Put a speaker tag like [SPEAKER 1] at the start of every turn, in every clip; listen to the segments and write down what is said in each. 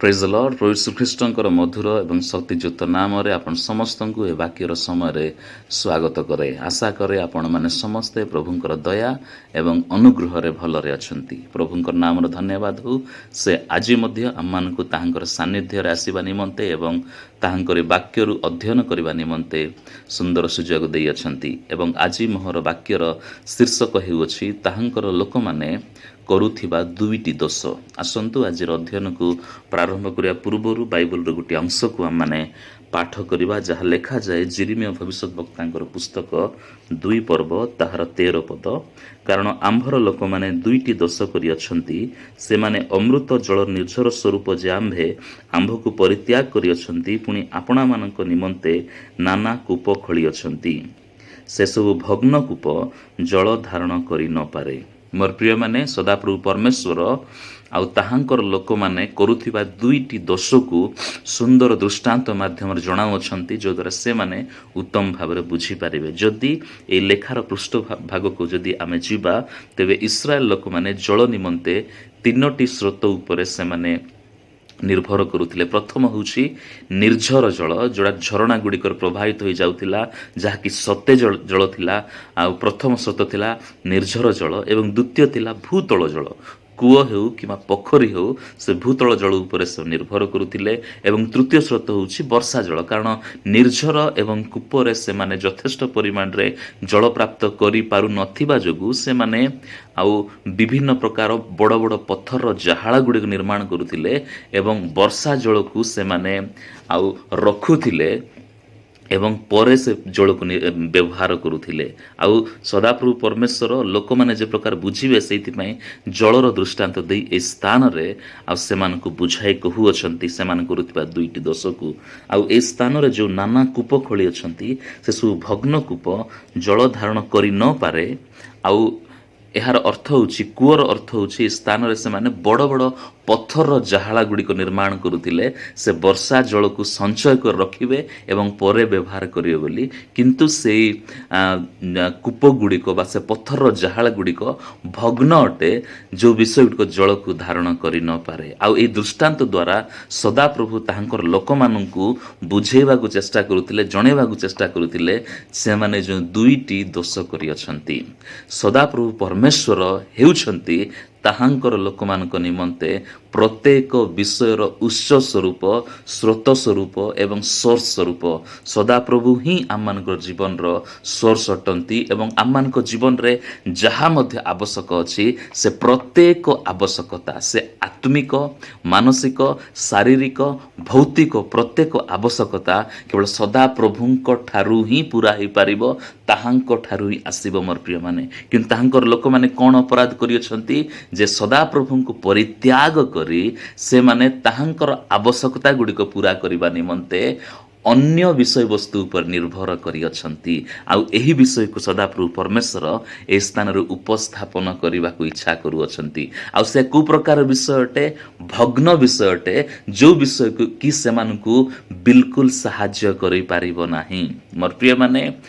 [SPEAKER 1] ପ୍ରେଜ୍ ଲର୍ଡ। ପ୍ରଭୁ ଶ୍ରୀଖ୍ରୀଷ୍ଟଙ୍କର ମଧୁର ଏବଂ ଶକ୍ତିଯୁକ୍ତ ନାମରେ ଆପଣ ସମସ୍ତଙ୍କୁ ଏ ବାକ୍ୟର ସମୟରେ ସ୍ୱାଗତ କରେ। ଆଶା କରେ ଆପଣମାନେ ସମସ୍ତେ ପ୍ରଭୁଙ୍କର ଦୟା ଏବଂ ଅନୁଗ୍ରହରେ ଭଲରେ ଅଛନ୍ତି। ପ୍ରଭୁଙ୍କର ନାମର ଧନ୍ୟବାଦ ହେଉ, ସେ ଆଜି ମଧ୍ୟ ଆମମାନଙ୍କୁ ତାହାଙ୍କର ସାନ୍ନିଧ୍ୟରେ ଆସିବା ନିମନ୍ତେ ଏବଂ ତାହାଙ୍କର ବାକ୍ୟରୁ ଅଧ୍ୟୟନ କରିବା ନିମନ୍ତେ ସୁନ୍ଦର ସୁଯୋଗ ଦେଇଅଛନ୍ତି। ଏବଂ ଆଜି ମୋହର ବାକ୍ୟର ଶୀର୍ଷକ ହେଉଅଛି, ତାହାଙ୍କର ଲୋକମାନେ କରୁଥିବା ଦୁଇଟି ଦୋଷ। ଆସନ୍ତୁ, ଆଜିର ଅଧ୍ୟୟନକୁ ପ୍ରାରମ୍ଭ କରିବା ପୂର୍ବରୁ ବାଇବଲର ଗୋଟିଏ ଅଂଶକୁ ଆମମାନେ ପାଠ କରିବା, ଯାହା ଲେଖାଯାଏ ଜିରିମିୟ ଭବିଷ୍ୟତ ବକ୍ତାଙ୍କର ପୁସ୍ତକ 2 ପର୍ବ ତାହାର 13 ପଦ। କାରଣ ଆମ୍ଭର ଲୋକମାନେ ଦୁଇଟି ଦୋଷ କରିଅଛନ୍ତି। ସେମାନେ ଅମୃତ ଜଳ ନିର୍ଝର ସ୍ୱରୂପ ଯେ ଆମ୍ଭେ ଆମ୍ଭକୁ ପରିତ୍ୟାଗ କରିଅଛନ୍ତି, ପୁଣି ଆପଣାମାନଙ୍କ ନିମନ୍ତେ ନାନା କୂପ ଖୋଳିଅଛନ୍ତି। ସେସବୁ ଭଗ୍ନ କୂପ, ଜଳ ଧାରଣ କରି ନପାରେ। ମୋର ପ୍ରିୟମାନେ, ସଦାପ୍ରଭୁ ପରମେଶ୍ୱର ଆଉ ତାହାଙ୍କର ଲୋକମାନେ କରୁଥିବା ଦୁଇଟି ଦୋଷକୁ ସୁନ୍ଦର ଦୃଷ୍ଟାନ୍ତ ମାଧ୍ୟମରେ ଜଣାଉଅଛନ୍ତି, ଯଦ୍ୱାରା ସେମାନେ ଉତ୍ତମ ଭାବରେ ବୁଝିପାରିବେ। ଯଦି ଏହି ଲେଖାର ପୃଷ୍ଠ ଭାଗକୁ ଯଦି ଆମେ ଯିବା, ତେବେ ଇସ୍ରାଏଲ ଲୋକମାନେ ଜଳ ନିମନ୍ତେ ତିନୋଟି ସ୍ରୋତ ଉପରେ ସେମାନେ ନିର୍ଭର କରୁଥିଲେ। ପ୍ରଥମ ହେଉଛି ନିର୍ଝର ଜଳ, ଯେଉଁଟା ଝରଣା ଗୁଡ଼ିକରେ ପ୍ରବାହିତ ହୋଇଯାଉଥିଲା, ଯାହାକି ସତେଜ ଜଳ ଥିଲା। ଆଉ ପ୍ରଥମ ସ୍ରୋତ ଥିଲା ନିର୍ଝର ଜଳ ଏବଂ ଦ୍ୱିତୀୟ ଥିଲା ଭୂତଳ ଜଳ। କୂଅ ହେଉ କିମ୍ବା ପୋଖରୀ ହେଉ, ସେ ଭୂତଳ ଜଳ ଉପରେ ସେ ନିର୍ଭର କରୁଥିଲେ। ଏବଂ ତୃତୀୟ ସ୍ରୋତ ହେଉଛି ବର୍ଷା ଜଳ, କାରଣ ନିର୍ଝର ଏବଂ କୂପରେ ସେମାନେ ଯଥେଷ୍ଟ ପରିମାଣରେ ଜଳ ପ୍ରାପ୍ତ କରିପାରୁନଥିବା ଯୋଗୁଁ ସେମାନେ ଆଉ ବିଭିନ୍ନ ପ୍ରକାର ବଡ଼ ବଡ଼ ପଥରର ଜାହାଳ ଗୁଡ଼ିକ ନିର୍ମାଣ କରୁଥିଲେ ଏବଂ ବର୍ଷା ଜଳକୁ ସେମାନେ ଆଉ ରଖୁଥିଲେ ଏବଂ ପରେ ସେ ଜଳକୁ ବ୍ୟବହାର କରୁଥିଲେ। ଆଉ ସଦାପ୍ରଭୁ ପରମେଶ୍ୱର ଲୋକମାନେ ଯେ ପ୍ରକାର ବୁଝିବେ, ସେଇଥିପାଇଁ ଜଳର ଦୃଷ୍ଟାନ୍ତ ଦେଇ ଏ ସ୍ଥାନରେ ଆଉ ସେମାନଙ୍କୁ ବୁଝାଇ କହୁଅଛନ୍ତି ସେମାନେ କରୁଥିବା ଦୁଇଟି ଦୋଷକୁ। ଆଉ ଏ ସ୍ଥାନରେ ଯେଉଁ ନାନା କୂପ ଖୋଳି ଅଛନ୍ତି, ସେସବୁ ଭଗ୍ନ କୂପ, ଜଳ ଧାରଣ କରି ନପାରେ। ଆଉ ଏହାର ଅର୍ଥ ହେଉଛି, କୂଅର ଅର୍ଥ ହେଉଛି, ଏ ସ୍ଥାନରେ ସେମାନେ ବଡ଼ ବଡ଼ ପଥରର ଜାହାଳା ଗୁଡ଼ିକ ନିର୍ମାଣ କରୁଥିଲେ, ସେ ବର୍ଷା ଜଳକୁ ସଞ୍ଚୟ କରି ରଖିବେ ଏବଂ ପରେ ବ୍ୟବହାର କରିବେ ବୋଲି। କିନ୍ତୁ ସେଇ କୂପ ଗୁଡ଼ିକ ବା ସେ ପଥରର ଜାହାଳ ଗୁଡ଼ିକ ଭଗ୍ନ ଅଟେ, ଯେଉଁ ବିଷୟ ଗୁଡ଼ିକ ଜଳକୁ ଧାରଣ କରି ନପାରେ। ଆଉ ଏଇ ଦୃଷ୍ଟାନ୍ତ ଦ୍ୱାରା ସଦାପ୍ରଭୁ ତାହାଙ୍କର ଲୋକମାନଙ୍କୁ ବୁଝେଇବାକୁ ଚେଷ୍ଟା କରୁଥିଲେ, ଜଣେଇବାକୁ ଚେଷ୍ଟା କରୁଥିଲେ, ସେମାନେ ଯେଉଁ ଦୁଇଟି ଦୋଷ କରିଅଛନ୍ତି। ସଦାପ୍ରଭୁ ପରମେଶ୍ୱର ହେଉଛନ୍ତି ତାହାଙ୍କର ଲୋକମାନଙ୍କ ନିମନ୍ତେ ପ୍ରତ୍ୟେକ ବିଷୟର ଉତ୍ସ ସ୍ୱରୂପ, ସ୍ରୋତ ସ୍ୱରୂପ ଏବଂ ସୋର୍ସ ସ୍ୱରୂପ। ସଦାପ୍ରଭୁ ହିଁ ଆମମାନଙ୍କର ଜୀବନର ସୋର୍ସ ଅଟନ୍ତି ଏବଂ ଆମମାନଙ୍କ ଜୀବନରେ ଯାହା ମଧ୍ୟ ଆବଶ୍ୟକ ଅଛି, ସେ ପ୍ରତ୍ୟେକ ଆବଶ୍ୟକତା, ସେ ଆତ୍ମିକ, ମାନସିକ, ଶାରୀରିକ, ଭୌତିକ ପ୍ରତ୍ୟେକ ଆବଶ୍ୟକତା କେବଳ ସଦାପ୍ରଭୁଙ୍କ ଠାରୁ ହିଁ ପୁରା ହେଇପାରିବ, ତାହାଙ୍କ ଠାରୁ ହିଁ ଆସିବ ମୋର ପ୍ରିୟମାନେ। କିନ୍ତୁ ତାହାଙ୍କର ଲୋକମାନେ କ'ଣ ଅପରାଧ କରିଅଛନ୍ତି ଯେ ସଦାପ୍ରଭୁଙ୍କୁ ପରିତ୍ୟାଗ କରି ସେମାନେ ତାହାଙ୍କର ଆବଶ୍ୟକତା ଗୁଡ଼ିକ ପୁରା କରିବା ନିମନ୍ତେ ଅନ୍ୟ ବିଷୟବସ୍ତୁ ଉପରେ ନିର୍ଭର କରିଅଛନ୍ତି। ଆଉ ଏହି ବିଷୟକୁ ସଦାପ୍ରଭୁ ପରମେଶ୍ୱର ଏହି ସ୍ଥାନରେ ଉପସ୍ଥାପନ କରିବାକୁ ଇଚ୍ଛା କରୁଅଛନ୍ତି। ଆଉ ସେ କୋଉ ପ୍ରକାର ବିଷୟ ଅଟେ? ଭଗ୍ନ ବିଷୟ ଅଟେ, ଯେଉଁ ବିଷୟକୁ କି ସେମାନଙ୍କୁ ବିଲକୁଲ ସାହାଯ୍ୟ କରିପାରିବ ନାହିଁ। ମୋର ପ୍ରିୟମାନେ,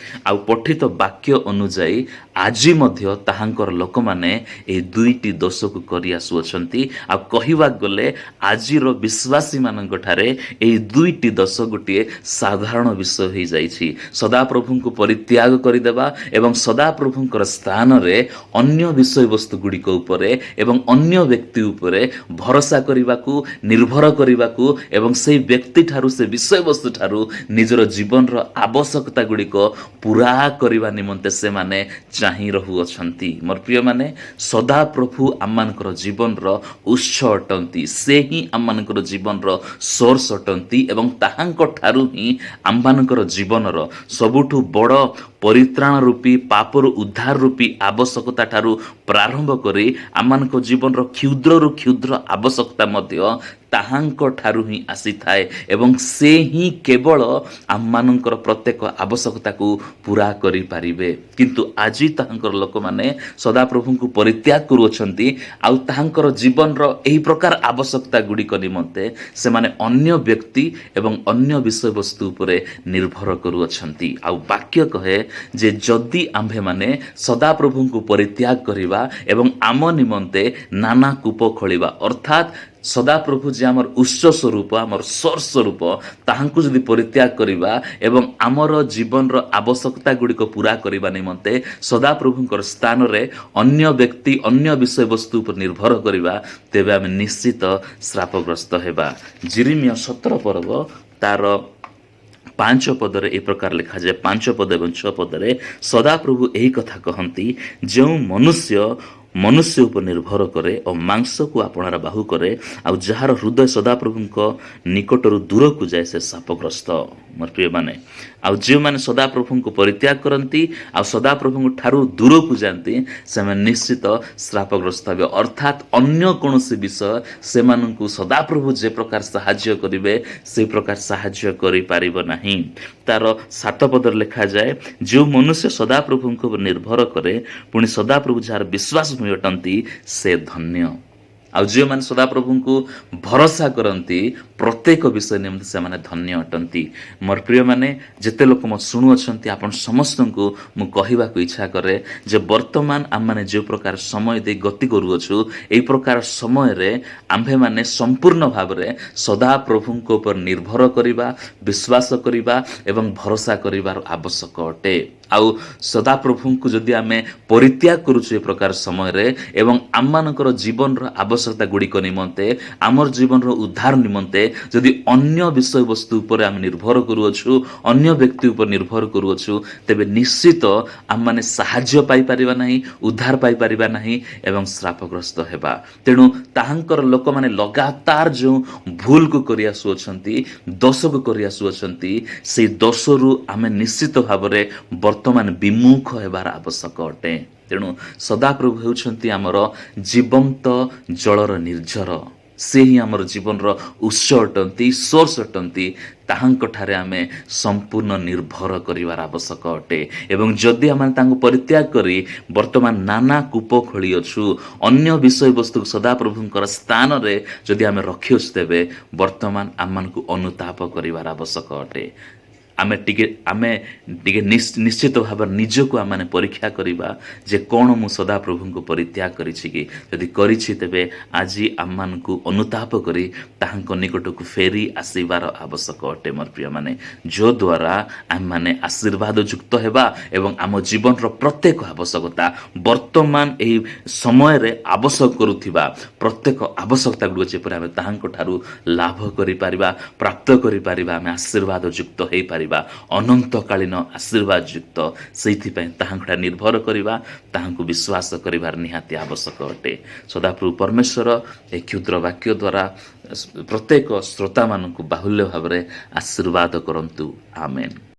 [SPEAKER 1] ଆଉ ପଠିତ ବାକ୍ୟ ଅନୁଯାୟୀ ଆଜି ମଧ୍ୟ ତାହାଙ୍କର ଲୋକମାନେ ଏହି ଦୁଇଟି ଦୋଷକୁ କରି ଆସୁଅଛନ୍ତି। ଆଉ କହିବାକୁ ଗଲେ ଆଜିର ବିଶ୍ୱାସୀମାନଙ୍କ ଠାରେ ଏହି ଦୁଇଟି ଦୋଷ ଗୋଟିଏ ସାଧାରଣ ବିଷୟ ହୋଇଯାଇଛି। ସଦାପ୍ରଭୁଙ୍କୁ ପରିତ୍ୟାଗ କରିଦେବା ଏବଂ ସଦାପ୍ରଭୁଙ୍କର ସ୍ଥାନରେ ଅନ୍ୟ ବିଷୟବସ୍ତୁ ଗୁଡ଼ିକ ଉପରେ ଏବଂ ଅନ୍ୟ ବ୍ୟକ୍ତି ଉପରେ ଭରସା କରିବାକୁ, ନିର୍ଭର କରିବାକୁ ଏବଂ ସେଇ ବ୍ୟକ୍ତି ଠାରୁ, ସେ ବିଷୟବସ୍ତୁ ଠାରୁ ନିଜର ଜୀବନର ଆବଶ୍ୟକତା ଗୁଡ଼ିକ ପୁରା କରିବା ନିମନ୍ତେ ସେମାନେ ଚାହିଁ ରହୁଅଛନ୍ତି। ମୋର ପ୍ରିୟମାନେ, ସଦାପ୍ରଭୁ ଆମମାନଙ୍କର ଜୀବନର ଉତ୍ସ ଅଟନ୍ତି। ସେ ହିଁ ଆମମାନଙ୍କର ଜୀବନର ସୋର୍ସ ଅଟନ୍ତି ଏବଂ ତାହାଙ୍କ ଠାରୁ ହିଁ ଆମମାନଙ୍କର ଜୀବନର ସବୁଠୁ ବଡ଼ ପରିତ୍ରାଣ ରୂପୀ, ପାପରୁ ଉଦ୍ଧାର ରୂପୀ ଆବଶ୍ୟକତା ଠାରୁ ପ୍ରାରମ୍ଭ କରି ଆମମାନଙ୍କ ଜୀବନର କ୍ଷୁଦ୍ରରୁ କ୍ଷୁଦ୍ର ଆବଶ୍ୟକତା ମଧ୍ୟ ତାହାଙ୍କ ଠାରୁ ହିଁ ଆସିଥାଏ ଏବଂ ସେ ହିଁ କେବଳ ଆମମାନଙ୍କର ପ୍ରତ୍ୟେକ ଆବଶ୍ୟକତାକୁ ପୁରା କରିପାରିବେ। କିନ୍ତୁ ଆଜି ତାହାଙ୍କର ଲୋକମାନେ ସଦାପ୍ରଭୁଙ୍କୁ ପରିତ୍ୟାଗ କରୁଅଛନ୍ତି ଆଉ ତାହାଙ୍କର ଜୀବନର ଏହି ପ୍ରକାର ଆବଶ୍ୟକତା ଗୁଡ଼ିକ ନିମନ୍ତେ ସେମାନେ ଅନ୍ୟ ବ୍ୟକ୍ତି ଏବଂ ଅନ୍ୟ ବିଷୟବସ୍ତୁ ଉପରେ ନିର୍ଭର କରୁଅଛନ୍ତି। ଆଉ ବାକ୍ୟ କହେ ଯେ ଯଦି ଆମ୍ଭେମାନେ ସଦାପ୍ରଭୁଙ୍କୁ ପରିତ୍ୟାଗ କରିବା ଏବଂ ଆମ ନିମନ୍ତେ ନାନା କୂପ ଖୋଳିବା, ଅର୍ଥାତ୍ ସଦାପ୍ରଭୁ ଯେ ଆମର ଉତ୍ସ ସ୍ୱରୂପ, ଆମର ସୋର୍ସ ସ୍ୱରୂପ, ତାହାଙ୍କୁ ଯଦି ପରିତ୍ୟାଗ କରିବା ଏବଂ ଆମର ଜୀବନର ଆବଶ୍ୟକତା ଗୁଡ଼ିକ ପୂରା କରିବା ନିମନ୍ତେ ସଦାପ୍ରଭୁଙ୍କର ସ୍ଥାନରେ ଅନ୍ୟ ବ୍ୟକ୍ତି, ଅନ୍ୟ ବିଷୟବସ୍ତୁ ଉପରେ ନିର୍ଭର କରିବା, ତେବେ ଆମେ ନିଶ୍ଚିତ ଶ୍ରାପଗ୍ରସ୍ତ ହେବା। ଜିରିମିୟ 17 ପର୍ବ ତାର 5 ପଦରେ ଏ ପ୍ରକାର ଲେଖାଯାଏ, 5 ପଦ ଏବଂ 6 ପଦରେ, ସଦାପ୍ରଭୁ ଏହି କଥା କହନ୍ତି, ଯେଉଁ ମନୁଷ୍ୟ ମନୁଷ୍ୟ ଉପରେ ନିର୍ଭର କରେ ଓ ମାଂସକୁ ଆପଣାର ବାହୁ କରେ, ଆଉ ଯାହାର ହୃଦୟ ସଦାପ୍ରଭୁଙ୍କ ନିକଟରୁ ଦୂରକୁ ଯାଏ, ସେ ଶାପଗ୍ରସ୍ତ। ମୋର ପ୍ରିୟମାନେ, ଆଉ ଯେଉଁମାନେ ସଦାପ୍ରଭୁଙ୍କୁ ପରିତ୍ୟାଗ କରନ୍ତି ଆଉ ସଦାପ୍ରଭୁଙ୍କ ଠାରୁ ଦୂରକୁ ଯାଆନ୍ତି, ସେମାନେ ନିଶ୍ଚିତ ଶ୍ରାପଗ୍ରସ୍ତ ହେବେ। ଅର୍ଥାତ୍ ଅନ୍ୟ କୌଣସି ବିଷୟ ସେମାନଙ୍କୁ ସଦାପ୍ରଭୁ ଯେ ପ୍ରକାର ସାହାଯ୍ୟ କରିବେ, ସେଇ ପ୍ରକାର ସାହାଯ୍ୟ କରିପାରିବ ନାହିଁ। ତାର 7 ପଦରେ ଲେଖାଯାଏ, ଯେଉଁ ମନୁଷ୍ୟ ସଦାପ୍ରଭୁଙ୍କ ଉପରେ ନିର୍ଭର କରେ, ପୁଣି ସଦାପ୍ରଭୁ ଯାହାର ବିଶ୍ୱାସ ଭୂମି ଅଟନ୍ତି, ସେ ଧନ୍ୟ। ଆଉ ଯେଉଁମାନେ ସଦାପ୍ରଭୁଙ୍କୁ ଭରସା କରନ୍ତି ପ୍ରତ୍ୟେକ ବିଷୟ ନିମନ୍ତେ, ସେମାନେ ଧନ୍ୟ ଅଟନ୍ତି। ମୋର ପ୍ରିୟମାନେ, ଯେତେ ଲୋକ ମୋ ଶୁଣୁଅଛନ୍ତି, ଆପଣ ସମସ୍ତଙ୍କୁ ମୁଁ କହିବାକୁ ଇଚ୍ଛା କରେ ଯେ ବର୍ତ୍ତମାନ ଆମମାନେ ଯେଉଁ ପ୍ରକାର ସମୟ ଦେଇ ଗତି କରୁଅଛୁ, ଏହି ପ୍ରକାର ସମୟରେ ଆମ୍ଭେମାନେ ସମ୍ପୂର୍ଣ୍ଣ ଭାବରେ ସଦାପ୍ରଭୁଙ୍କ ଉପରେ ନିର୍ଭର କରିବା, ବିଶ୍ୱାସ କରିବା ଏବଂ ଭରସା କରିବାର ଆବଶ୍ୟକ ଅଟେ। ଆଉ ସଦାପ୍ରଭୁଙ୍କୁ ଯଦି ଆମେ ପରିତ୍ୟାଗ କରୁଛୁ ଏ ପ୍ରକାର ସମୟରେ ଏବଂ ଆମମାନଙ୍କର ଜୀବନର ଆବଶ୍ୟକତା ଗୁଡ଼ିକ ନିମନ୍ତେ, ଆମର ଜୀବନର ଉଦ୍ଧାର ନିମନ୍ତେ ଯଦି ଅନ୍ୟ ବିଷୟବସ୍ତୁ ଉପରେ ଆମେ ନିର୍ଭର କରୁଅଛୁ, ଅନ୍ୟ ବ୍ୟକ୍ତି ଉପରେ ନିର୍ଭର କରୁଅଛୁ, ତେବେ ନିଶ୍ଚିତ ଆମମାନେ ସାହାଯ୍ୟ ପାଇପାରିବା ନାହିଁ, ଉଦ୍ଧାର ପାଇପାରିବା ନାହିଁ ଏବଂ ଶ୍ରାପଗ୍ରସ୍ତ ହେବା। ତେଣୁ ତାହାଙ୍କର ଲୋକମାନେ ଲଗାତାର ଯେଉଁ ଭୁଲକୁ କରି ଆସୁଅଛନ୍ତି, ଦୋଷକୁ କରି ଆସୁଅଛନ୍ତି, ସେଇ ଦୋଷରୁ ଆମେ ନିଶ୍ଚିତ ଭାବରେ ବର୍ତ୍ତମାନ ବିମୁଖ ହେବାର ଆବଶ୍ୟକ ଅଟେ। ତେଣୁ ସଦାପ୍ରଭୁ ହେଉଛନ୍ତି ଆମର ଜୀବନ୍ତ ଜଳର ନିର୍ଝର। ସେ ହିଁ ଆମର ଜୀବନର ଉତ୍ସ ଅଟନ୍ତି, ସୋର୍ସ ଅଟନ୍ତି। ତାହାଙ୍କଠାରେ ଆମେ ସମ୍ପୂର୍ଣ୍ଣ ନିର୍ଭର କରିବାର ଆବଶ୍ୟକ ଅଟେ। ଏବଂ ଯଦି ଆମେ ତାଙ୍କୁ ପରିତ୍ୟାଗ କରି ବର୍ତ୍ତମାନ ନାନା କୂପ ଖୋଳିଅଛୁ, ଅନ୍ୟ ବିଷୟବସ୍ତୁକୁ ସଦାପ୍ରଭୁଙ୍କର ସ୍ଥାନରେ ଯଦି ଆମେ ରଖିଅଛୁ, ତେବେ ବର୍ତ୍ତମାନ ଆମମାନଙ୍କୁ ଅନୁତାପ କରିବାର ଆବଶ୍ୟକ ଅଟେ। ଆମେ ଟିକେ ନିଶ୍ଚିତ ଭାବରେ ନିଜକୁ ଆମମାନେ ପରୀକ୍ଷା କରିବା ଯେ କ'ଣ ମୁଁ ସଦାପ୍ରଭୁଙ୍କୁ ପରିତ୍ୟାଗ କରିଛି କି? ଯଦି କରିଛି, ତେବେ ଆଜି ଆମମାନଙ୍କୁ ଅନୁତାପ କରି ତାହାଙ୍କ ନିକଟକୁ ଫେରି ଆସିବାର ଆବଶ୍ୟକ ଅଟେ ମୋର ପ୍ରିୟମାନେ, ଯଦ୍ୱାରା ଆମମାନେ ଆଶୀର୍ବାଦ ଯୁକ୍ତ ହେବା ଏବଂ ଆମ ଜୀବନର ପ୍ରତ୍ୟେକ ଆବଶ୍ୟକତା, ବର୍ତ୍ତମାନ ଏହି ସମୟରେ ଆବଶ୍ୟକ କରୁଥିବା ପ୍ରତ୍ୟେକ ଆବଶ୍ୟକତା ଗୁଡ଼ିକ ଯେପରି ଆମେ ତାହାଙ୍କ ଠାରୁ ଲାଭ କରିପାରିବା, ପ୍ରାପ୍ତ କରିପାରିବା, ଆମେ ଆଶୀର୍ବାଦ ଯୁକ୍ତ ହେଇପାରିବା, ଅନନ୍ତକାଳୀନ ଆଶୀର୍ବାଦ ଯୁକ୍ତ। ସେଇଥିପାଇଁ ତାହାଙ୍କଠାରେ ନିର୍ଭର କରିବା, ତାହାଙ୍କୁ ବିଶ୍ୱାସ କରିବାର ନିହାତି ଆବଶ୍ୟକ ଅଟେ। ସଦାପ୍ରଭୁ ପରମେଶ୍ୱର ଏହି କ୍ଷୁଦ୍ର ବାକ୍ୟ ଦ୍ୱାରା ପ୍ରତ୍ୟେକ ଶ୍ରୋତାମାନଙ୍କୁ ବାହୁଲ୍ୟ ଭାବରେ ଆଶୀର୍ବାଦ କରନ୍ତୁ। ଆମେନ୍।